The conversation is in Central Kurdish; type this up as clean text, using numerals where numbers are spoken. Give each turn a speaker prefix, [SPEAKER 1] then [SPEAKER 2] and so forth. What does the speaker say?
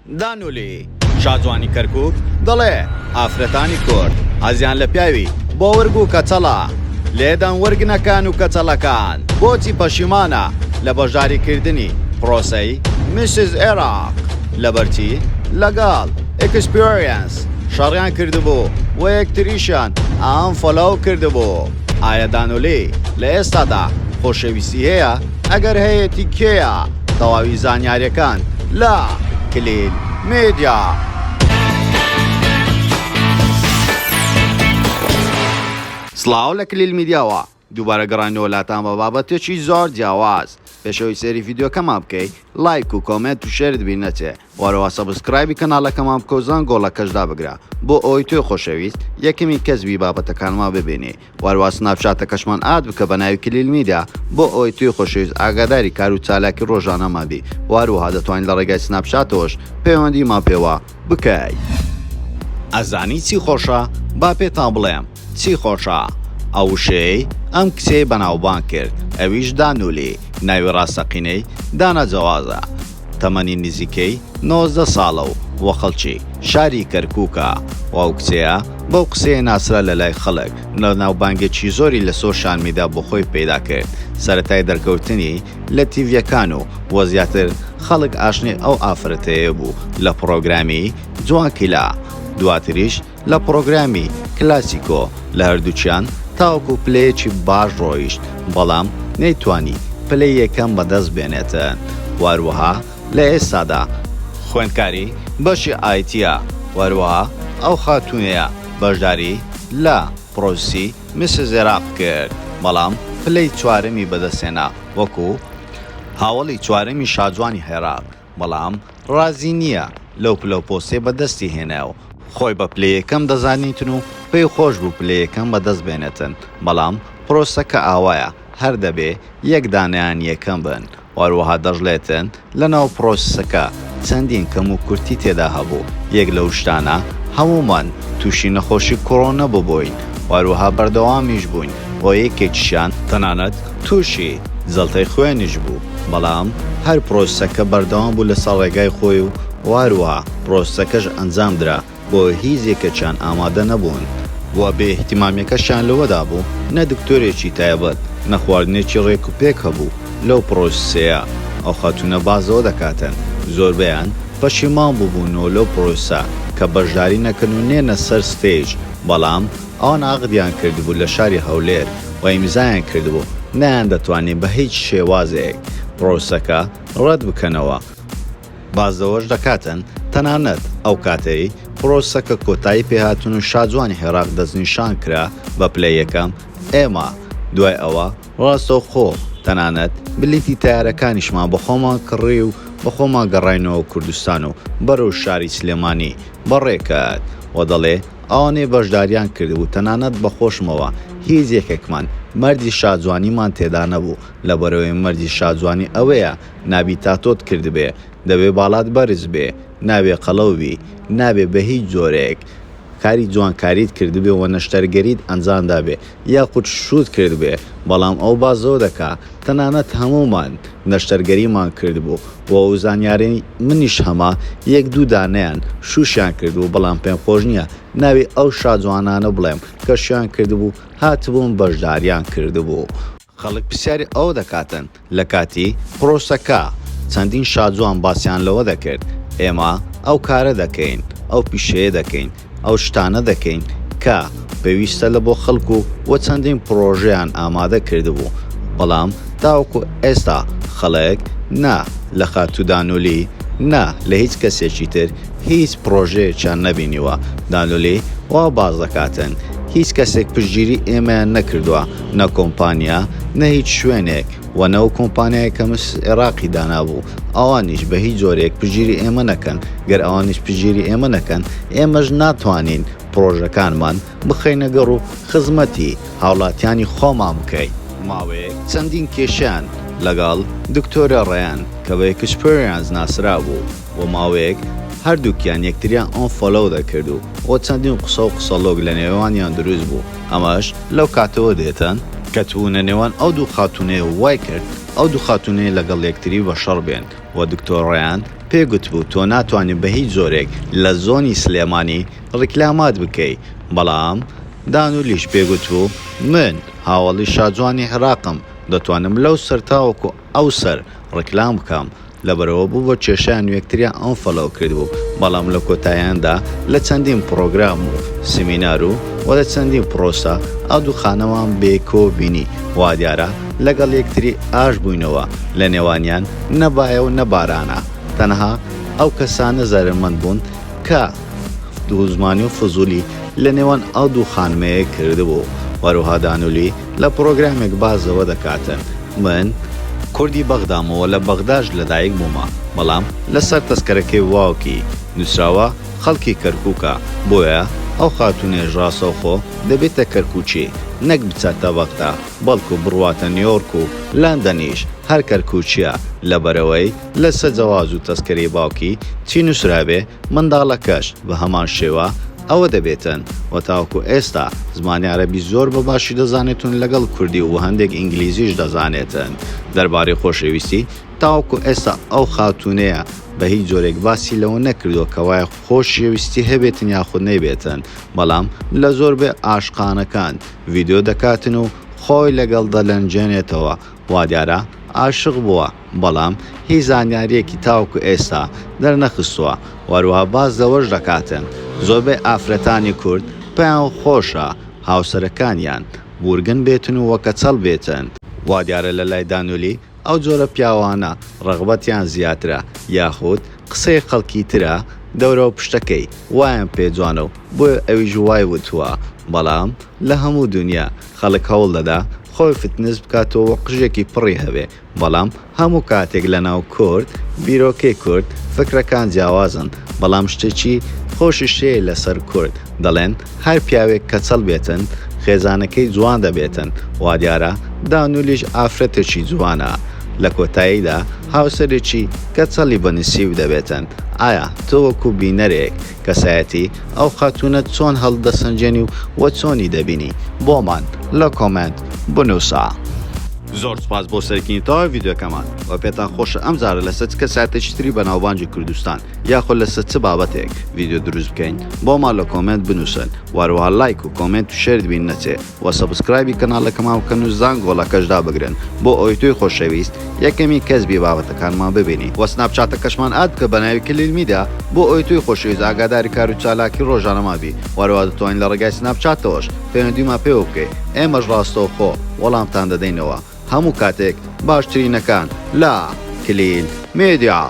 [SPEAKER 1] دانولی شاجوانی کەرکوک دەڵێ ئافرەتانی کورد حەزیان لە پیاوی بۆ ورگ و کەچەڵە لێدەن ورگنەکان و کەچەڵەکان بۆچی پەشیمانە لە بەشداری کردنی پرۆسەی Mrs عێراق لەبەرچی لەگەڵ Experience شەڕیان کردبوو و یەکتریشیان unfollow کردبوو ئایا دانولی لە ئێستادا خۆشەویستی هەیە ئەگەر هەیەتی کێیە تەواوی زانیاریەکان لە کلیل میدیا. سڵاو لە کلیل میدیاوە دووبارە گەڕاینەوە لاتان بە بابەتێکی زۆر جیاواز پێشەوەی سەیری ڤیدیۆکەمان بکەی لایک و comment و share ت بیر نەچێ وەرەوە subscribe ی کەناڵەکەمان بکە و زەنگۆڵەکەش دابگرە بۆ ئەوەی تۆی خۆشەویست یەکەمین کەس بی بابەتەکانمان ببینی وەروا سناپچاتەکەشمان add بکە بە ناوی کلیل میدیا بۆ ئەوەی تۆی خۆشەویست ئاگاداری کار و چالاکی ڕۆژانەمان بی و هەروەها دەتوانی لە ڕێگای سناپچاتەوەش پەیوەندیمان پێوە بکەی. ئەزانی چی خۆشە با پێتان بڵێم چی خۆشە ئەو وشەیەی ئەم کچەی بەناوبانگ کرد ئەویش دانولی ناوی ڕاستەقینەی دانا جەوازە تەمەنی نزیکەی 19 ساڵە و وە خەڵکی شاری کەرکوکە و ئەو کچەیە بەو قسەیە ناسرا لەلای خەڵک ناوبانگێکی زۆری لە سۆشیال میدیا بۆ خۆی پەیدا کرد سەرەتای دەرکەوتنی لە تیڤیەکان و وە زیاتر خەڵک ئاشنای ئەو ئافرەتەیە بوو لە پڕۆگرامی جوانکیلا دواتریش لە پڕۆگرامی کلاسیکۆ لە هەردووکیان تاوەکو پلەیەکی باش ڕۆیشت بەڵام نەیتوانی پلەی یەکەم بەدەست بێنێتن و هەروەها لە ئێستادا خوێندکاری بەشی ئایتیە و هەروەها ئەو خاتوونەیە بەشداری لە پرۆسی Mrs عێراق کرد بەڵام پلەی چوارەمی بەدەستهێنا وەکو هاوەڵی چوارەمی شاجوانی عێراق بەڵام ڕازی نییە لەو پلەو پۆستەی بەدەستی هێنا و خۆی بە پلە یەکەم دەزانیتن و پێی خۆش بوو پلە یەکەم بەدەست بێنێتن بەڵام پرۆسەکە ئاوایە هەر دەبێ یەک دانەیان یەکەم بن و هەروەها دەشڵێتن لەناو پرۆسسەکە چەندین کەم و کورتی تێدا هەبوو یەک لەو شتانە هەموومان تووشی نەخۆشی کۆرۆنە ببووین و هەروەها بەردەوامیش بووین و یەکێکیشیان تەنانەت تووشی جەڵتەی خوێنیش بوو بەڵام هەر پرۆسسەکە بەردەوام بوو لەسەر ڕێگای خۆی و هەروەها پرۆسسەکەش ئەنجام درا بۆ هیچ یەکێکیان ئامادە نەبوون و بێ ئیهتیمامیەکەشیان لەوەدا بوو نە دکتۆرێکی تایبەت نە خواردنێکی ڕێک و پێک هەبوو لەو پرۆسسەیە ئەو خاتوونە باس لەوە دەکاتن زۆربەیان پەشیمان بووبوونەوە لەو پرۆسسە کە بەشداری نەکەن و نێنە سەر stage بەڵام ئەوان عەقدیان کردبوو لە شاری هەولێر و ئیمزایان کردبوو نەیاندەتوانی بە هیچ شێوازێک پرۆسەکە ڕەت بکەنەوە. باس لەوەش دەکاتن تەنانەت ئەو کاتەی پرۆسەکە کۆتایی پێهاتن و شاجوانی عێراق دەستنیشان کرا بە پلەی یەکەم، ئێمە دوای ئەوە ڕاستەوخۆ تەنانەت بلیتی تەیارەکانیشمان بە خۆمان کڕی و بە خۆمان گەڕاینەوە کوردستان و بەرەو شاری سلێمانی بەڕێکەت و دەڵێ ئەوانەی بەشداریان کردبوو تەنانەت بە خۆشمەوە هیچ یەکێکمان مەرجی شاجوانیمان تێدا نەبوو لەبەرئەوەی مەرجی شاجوانی ئەوەیە نابی تاتۆت کردبێ، دەبێ باڵات بەرز بێ، نابێ قەڵەو بی، نابێ بە هیچ جۆرێک کاری جوانکاریت کردبێ و نەشتەرگەریت ئەنجام دابێ یاخود شووت کردبێ، بەڵام ئەو باس لەوە دەکا تەنانەت هەموومان نەشتەرگەریمان کردبوو و ئەو زانیارەی منیش هەمە یەک دوو دانەیان شووشیان کردبوو بەڵام پێم خۆش نییە ناوی ئەو شاجوانانە بڵێم کە شوویان کردبوو هاتبوون بەشداریان کردبوو. خەڵک پرسیاری ئەوە دەکاتن لە کاتی پرۆسەکە چەندین شاجوان باسیان لەوە دەکرد ئێمە ئەو کارە دەکەین، ئەو پیشەیە دەکەین، ئەو شتانە دەکەین کە پێویستە لە بۆ خەڵک و وە چەندین پرۆژەیان ئامادە کردبوو، بەڵام تاوەکو ئێستا خەڵک نە لە خاتوو دانولی نە لە هیچ کەسێکی تر هیچ پرۆژەیەکیان نەبینیوە، دانولی وا باس دەکاتن هیچ کەسێک پشتگیری ئێمەیان نەکردووە نە کۆمپانیا نە هیچ شوێنێک و نە ئەو کۆمپانیایە کە Miss عێراقی دانابوو ئەوانیش بە هیچ جۆرێک پشتگیری ئێمە نەکەن گەر ئەوانیش پشتگیری ئێمە نەکەن ئێمەش ناتوانین پرۆژەکانمان بخەینە گەڕ و خزمەتی هاوڵاتیانی خۆمان بکەین. ماوەیەک چەندین کێشەیان لەگەڵ دکتۆرە ڕەیان کە بە Experience ناسرابوو و ماوەیەک هەردووکیان یەکتریان unfollow دەکرد و و چەندین قسە و قسەڵۆک لە نێوانیان دروست بوو ئەمەش لەو کاتەوە دێتن کە چوونە نێوان ئەو دوو خاتوونەیە و وای کرد ئەو دوو خاتوونەیە لەگەڵ یەکتری بە شەڕ بێن و دکتۆر ڕەیان. پێ گوتبوو تۆ ناتوانی بە هیچ جۆرێک لە زۆنی سلێمانی ڕیکلامات بکەی، بەڵام دانولیش پێ گوتبوو من هاوەڵی شاجوانی عێراقم دەتوانم لەو سەر تاوەکو ئەو سەر ڕیکلام بکەم، لەبەرئەوە بوو بە کێشەیان و یەکتریان unfollow کردبوو، بەڵام لە کۆتاییاندا لە چەندین پڕۆگرام و سیمینار و وە لە چەندین پڕۆسە ئەو دوو خانەمان بەیەکەوە بینی، وادیارە لەگەڵ یەکتری ئاش بووینەوە، لە نێوانیان نە بایە و نە بارانە، تەنها ئەو کەسانە زەرەرمەند بوون کە دووزمانی و فزولی لە نێوان ئەو دوو خانمەیە کردبوو، وەروها دانولی لە پڕۆگرامێک باس لەوە دەکاتن من کوردی بەغدام و لە بەغداش لەدایک بوومە بەڵام لەسەر تەسکەرەکەی باوکی نوسراوە خەڵکی کەرکوکە بۆیە ئەو خاتوونەیش ڕاستەوخۆ دەبێتە کەرکوکی نەک بچاتە بەغدا بەڵکو بڕواتە نیۆرک و لەندەنیش هەر کەرکوکیە لەبەرئەوەی لەسەر جەواز و تەسکەرەی باوکی چی نوسرابێ منداڵەکەش بە هەمان شێوە ئەوە دەبێتن و تاوەکو ئێستا زمانی عەرەبی زۆر بە باشی دەزانێتن لەگەڵ کوردی و هەندێک ئینگلیزیش دەزانێتن دەربارەی خۆشەویستی تاوەکو ئێستا ئەو خاتوونەیە بە هیچ جۆرێک باسی لەوە نەکردووە کەوایە خۆشەویستی هەبێتن یاخود نەیبێتن بەڵام لە زۆربەی عاشقانەکان ڤیدیۆ دەکاتن و خۆی لەگەڵ دەلەنجێنێتەوە وادیارە عاشق بووە بەڵام هیچ زانیارییەکی تاوەکو ئێستا دەرنەخستووە و هەروەها باس لەوەش دەکاتن زۆربەی ئافرەتانی کورد پێیان خۆشە هاوسەرەکانیان بورگن بێتن و کەچەڵ بێتن، وادیارە لەلای دانولی ئەو جۆرە پیاوانە ڕەغبەتیان زیاترە یاخود قسەی خەڵکی ترە دەورەو پشتەکەی وایان پێ جوانە و بۆیە ئەویش وای وتووە بەڵام لە هەموو دونیا خەڵک هەوڵ دەدا خۆی fitness بکاتەوە و قژێکی پڕی هەبێ بەڵام هەموو کاتێک لەناو کورد بیرۆکەی کورد فکرەکان جیاوازن بەڵام شتێکی خۆشیش هەیە لەسەر کورد دەڵێن هەر پیاوێک کەچەڵ بێتن خێزانەکەی جوان دەبێتن وادیارە دانولیش ئافرەتێکی جوانە لە کۆتاییدا هاوسەرێکی کەچەڵی بە نسیب دەبێتن ئایا تۆ وەکو بینەرێک کەسایەتی ئەو خاتوونە چۆن هەڵدەسەنگێنی و وە چۆنی دەبینی بۆمان لە comment بنووسە. زۆر سوپاس بۆ سەیرکردنی تەواوی ڤیدیۆکەمان وە پێتان خۆشە ئەم جارە لەسەر چ کەسایەتێکی تری بەناوبانگی کوردستان یاخود لەسەر چ بابەتێک ڤیدیۆ دروست بکەین بۆمان لە comment بنووسن وە هەروەها لایک و comment و share ت بیر نەچێ وە subscribe ی کەناڵەکەمان بکەن و زانگۆڵەکەش دابگرن بۆ ئەوەی تۆی خۆشەویست یەکەمین کەس بی بابەتەکانمان ببینی وە سناپچاتەکەشمان add بکە بەناوی کلیل میدیا بۆ ئەوەی تۆی خۆشەویست ئاگاداری کار و چالاکی ڕۆژانەمان بی وە هەروەها دەتوانی لە ڕێگای سناپچاتەوەش پەیوەندیمان پێوە بکەی ئێمەش ڕاستەوخۆ وەڵامتان دەدەینەوە هەموو کاتێک باشترینەکان لە کلیل میدیا.